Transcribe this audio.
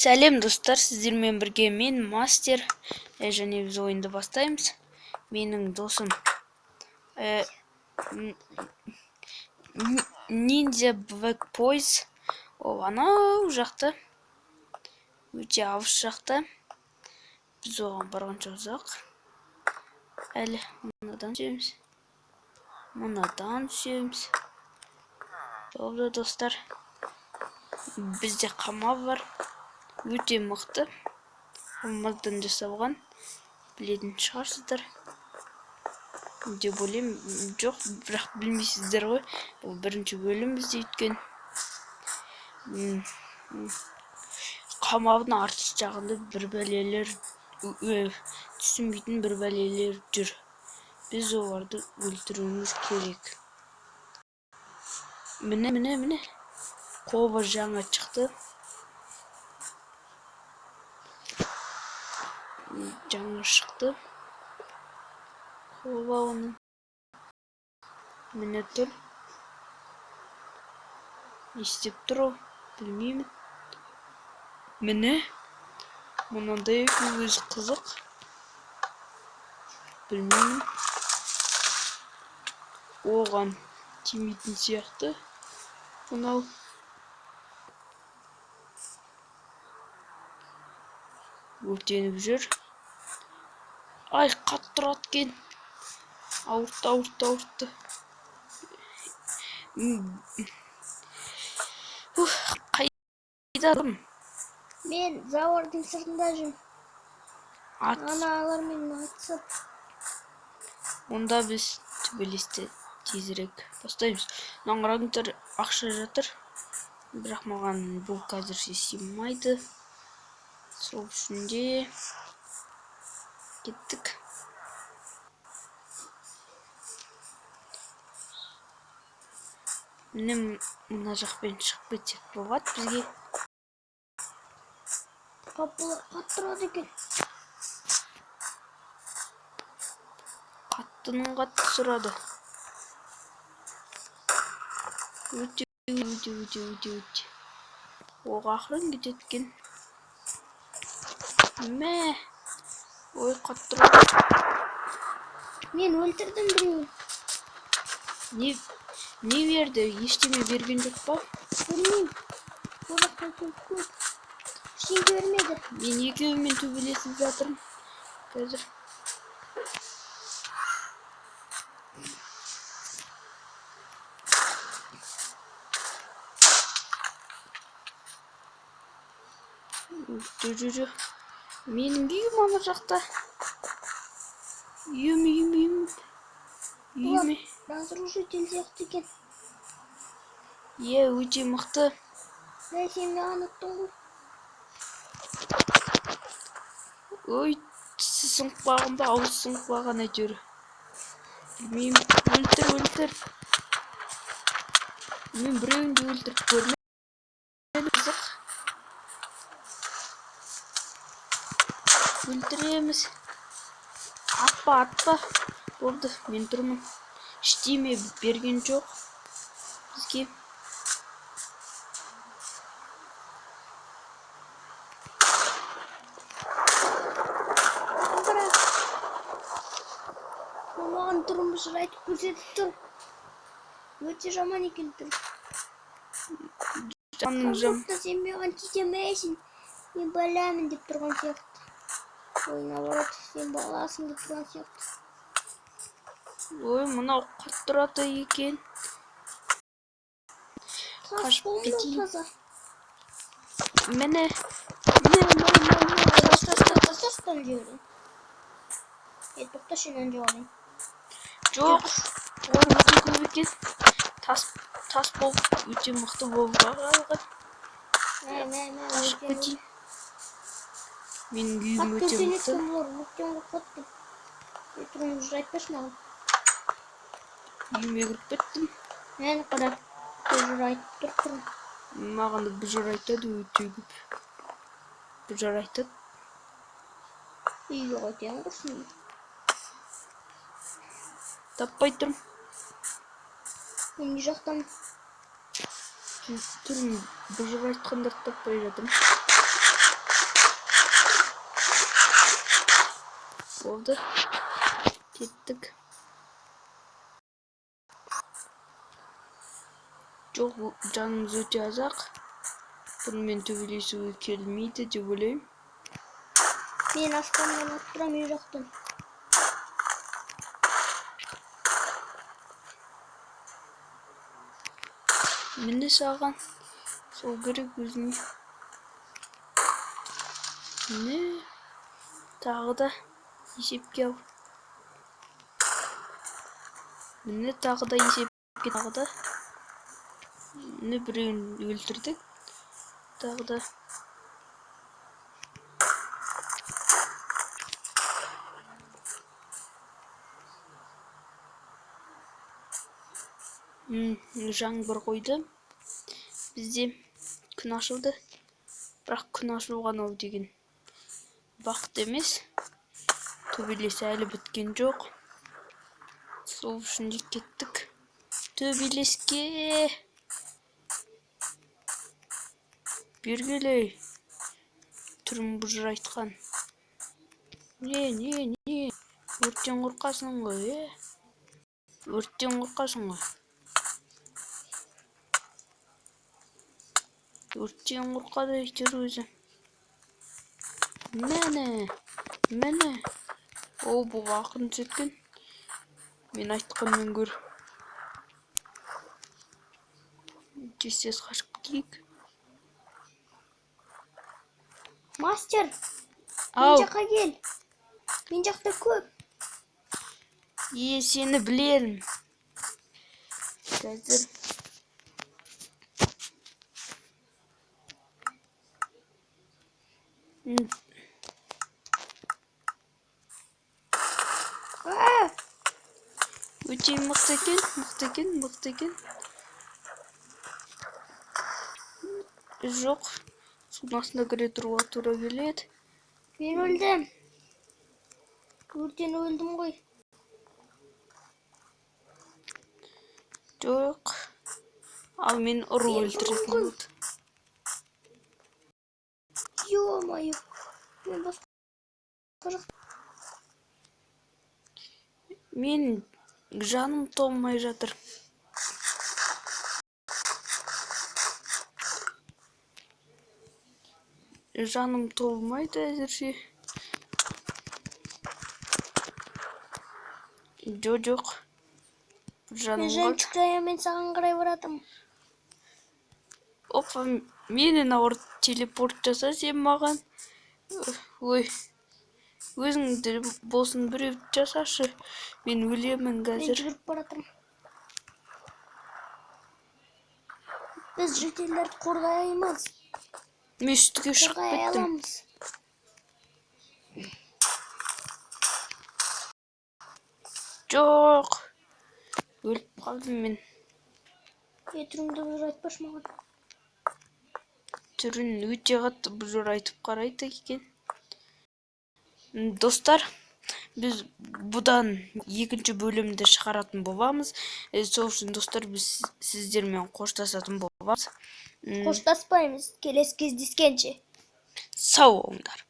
Сәлем достар, сіздермен бірге мен Мастер, және біз ойынды бастаймыз. Менің досым Ниндзя Black Poise. Ол анау жақта, өте алыс жақта. Біз оған барғанша ұзақ. Әлі мынадан түсеміз. Мынадан түсеміз. Болды достар. Бізде қамал бар. Өте мықты. Алмаздан жасалған. Білетін шығарсыздар деп ойлаймын. Жоқ, бірақ білмейсіздер ғой. Бұл бірінші бөлім бізде өйткен. Қамалдың арт жағында бір бәлелер, түсінбейтін бір бәлелер жүр. Біз оларды өлтіруіміз керек. Міне, міне, міне. Қоба жаңа шықты. Жаңа шықты. Қоба оның. Міне тұр. Не істеп тұр ол? Білмеймін. Міне. Мынандай өзі қызық. Білмеймін. Оған тимейтін сияқты. Мынау. Өртеніп жүр. Ай, қатты ұрады екен. Ауыртты, ауыртты, ауыртты. Қайда? Мен забордың сыртында жүрмін. Ат. Аналармен атысып. Онда біз төбелесті тезірек бастаймыз. Мынаған қараңыздар, ақша жатыр. Бірақ маған бұл қазірше сыймайды. Сол үшін де кеттік. Міне мына жақпен шығып кетсек болады бізге. Қапылар қатты ұрады екен. Қаттының қатты сұрады. Өте, өте, өте, өте, өте. Оқ ақырын кетеді екен. Мә. Ой, қатты ұрады. Мен өлтірдім біреуін. Не берді? Ештеме берген жоқ па? Білмеймін. Ол жақта көп көп. Ештеңе бермеді. Мен екеуімен төбелесіп жатырмын. Қазір. Жо-жо-жо. Менің үйім ана жақта. Үйім, үйім, үйім. Үйіме. Разрушитель сияқты екен. Е, өте мықты. Мә, сен маған ұттың ғой. Ой, тісі сынып қалған ба, ауызы сынып қалған әйтеуір. Білмеймін. Өлтір, өлтір. Мен біреуін де өлтіріп көрмедім. Қызық. Өлтіреміз. Атпа, атпа. Болды, мен тұрмын. Ештеме берген жоқ бізге. Бірақ маған түрін айтып көрсетіп тұр. Өте жаман екен түр. Жаның жам. Как будто сен маған тисе алмайсың, мен баламын деп тұрған сияқты. Ой, наоборот, сен баласың деп тұрған сияқты. Ой, мынау қатты ұрады екен. Тас Қашып болмау кетейін. таза. Міне. Міне, міне, міне, міне. Тас, тас, тас. Тастан жіберейін. Е, тоқташы, мынаны жеп алайын. Жоқ, олар өте көп екен. Тас, тас болып, өте мықты болып қалған. Мә, мә, мә, Қашып өртеніп. кетейін. Менің үйім Қатты өте өртенеді мықты. екен бұлар, өрттен қорқады екен. Е, түрін уже айтпашы маған. Үйіме кіріп кеттім. Мені қара, бұжыр айтып тұр түрін. Маған да бұжыр айтады, өте көп. Бұжыр айтады. Үйге қайтайын құрсын. Таппай тұрмын. Мен не жақтамын? Түрін бұжыр айтқандарды таппай жатырмын. Болды. Кеттік. Жоқ, жанымыз өте аз-ақ. Бұнымен төбелесуге келмейді деп ойлаймын. Мен аспаннан атып тұрамын үй жақтан. Міне саған. Сол керек өзіңе. Міне. Тағы да есепке ал. Міне, тағы да есепке, тағы да. Міне, біреуін өлтірдік. Тағы да. Жаңбыр қойды. Бізде күн ашылды. Бірақ күн ашылған ау деген бақыт емес. Төбелес әлі біткен жоқ. Сол үшін де кеттік төбелеске. Бергелей. Түрін бұжырайтқан. Не, не, не. Өрттен қорқасың ғой, е? Өрттен қорқасың ғой. Өрттен қорқады әйтеуір өзі. Міне, міне. О, бұл ақырын жеткен. Мен айтқаннан гөрі. Тез-тез қашып кетейік. Мастер, мен Ау, жаққа кел. Мен жақта көп. Е, сені білемін. Қазір. А, Өте мықты екен, мықты екен, мықты екен. Жоқ, судың астында кіре тұруға тура келеді. Мен өлдім. Өрттен өлдім ғой. Жоқ. Ал мен ұрып Мен өлтіретін ұрып болды. Ё-моё. Мен басқа жақ. Мен жаным толмай жатыр. Жаным толмайды әзірше. Жо, жоқ. Бір Мен жаным қалды. жемчуг мен саған қарай баратырмын. Опа, мені наоборот телепорт жаса сен маған. Ой. Өзіңді болсын біреу жасашы. Мен өлемін Мен қазір. жүгіріп баратырмын. Біз жительдерді қорғаймыз. Мен үстіге шығып Қорғай кеттім. аламыз. Жоқ. Өліп қалдым мен. Е, түріңді бұжырайтпашы маған. Түрін өте қатты бұжырайтып қарайды екен. Достар, біз бұдан екінші бөлімді шығаратын боламыз. Сол үшін, достар, біз сіздермен қоштасатын боламыз. Қоштаспаймыз. Келесі кездескенше. Сау болыңдар.